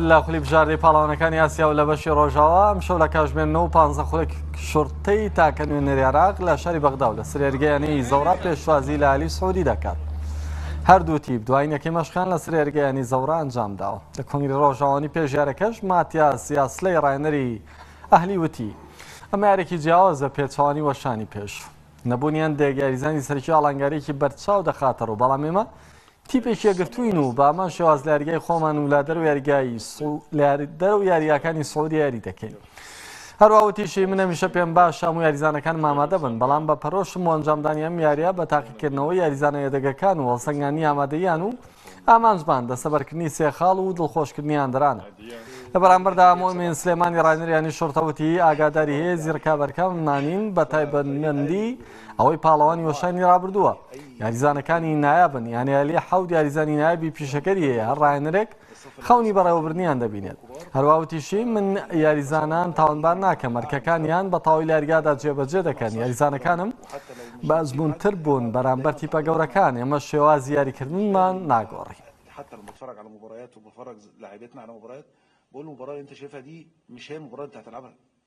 لە خولی بژاردەی پاڵەوانەکانی ئاسیا و لە بەشی ڕۆژاوا ئەمشەو لە کاژمێر 9 و 15 خولەک شوڕتەی تاکە نوێنەری عێراق لە شاری بەغدا و لە سەر یاریگەی زەوڕا پێشوازی لە ئەهلی سعودی دەکات. هەردوو تیپ دوایین یەکەی مەشقیان لە سەر یاریگەی زەوڕا ئەنجامداوە. لە کۆنگری ڕۆژاوانی پێش یارەکەش ماتیاس یاسلەی ڕاهێنەری ئەهلی وتی ئەمە یارێکی جیاوازە پێچەوانی وەشانی پێش. نەبوونی هەندێک یاریزانی سەرەکی ئاڵانگارییەکی بەرچاو دەخاتە ڕوو، بەڵام ئێمە تیپێکی یەکگرتووین و بە هەمان شێواز لە یاریگای خۆمان و لە دەرەوەی یاریگای دەرەوەی یاریگاکانی سعودیە یاری دەکەین. هەروەها وتیشی من هەمیشە پێم باشە هەموو یاریزانەکانم ئامادە بن، بەڵام بە پەرۆشم بۆ ئەنجامدانی ئەم یارییە بە تاقیکردنەوەی یاریزانە یەدەگەکان و هەڵسەنگاندنی ئامادەییان و ئامانجمان دەستەبەرکردنی سێ خاڵ و دڵخۆشکردنی هاندەرانە. لە بەرامبەردا موئمین سلێمانی ڕاهێنەری یانەی شوڕتە وتی، ئاگاداری هێزی ڕکابەرەکانمانین بە تایبەتمەندی ئەوەی پاڵەوانی وەشانی ڕابردووە یاریزانەکانی نایابن یانەی ئەهلی حەوت یاریزانی نایابی پیشەکەری هەیە هەر ڕاهێنەرێک خەونی بەڕێوەبردنیان دەبینێت. هەروەها وتیشی، من یاریزانان تاوانبار ناکەم، ئەرکەکانیان بە تەواوی لە یاریگادا جێبەجێ دەکەن، یاریزانەکانم بە ئەزموونتر بوون بەرامبەر تیپە گەورەکان، ئێمە شێوازی یاریکردنمان ناگۆڕین.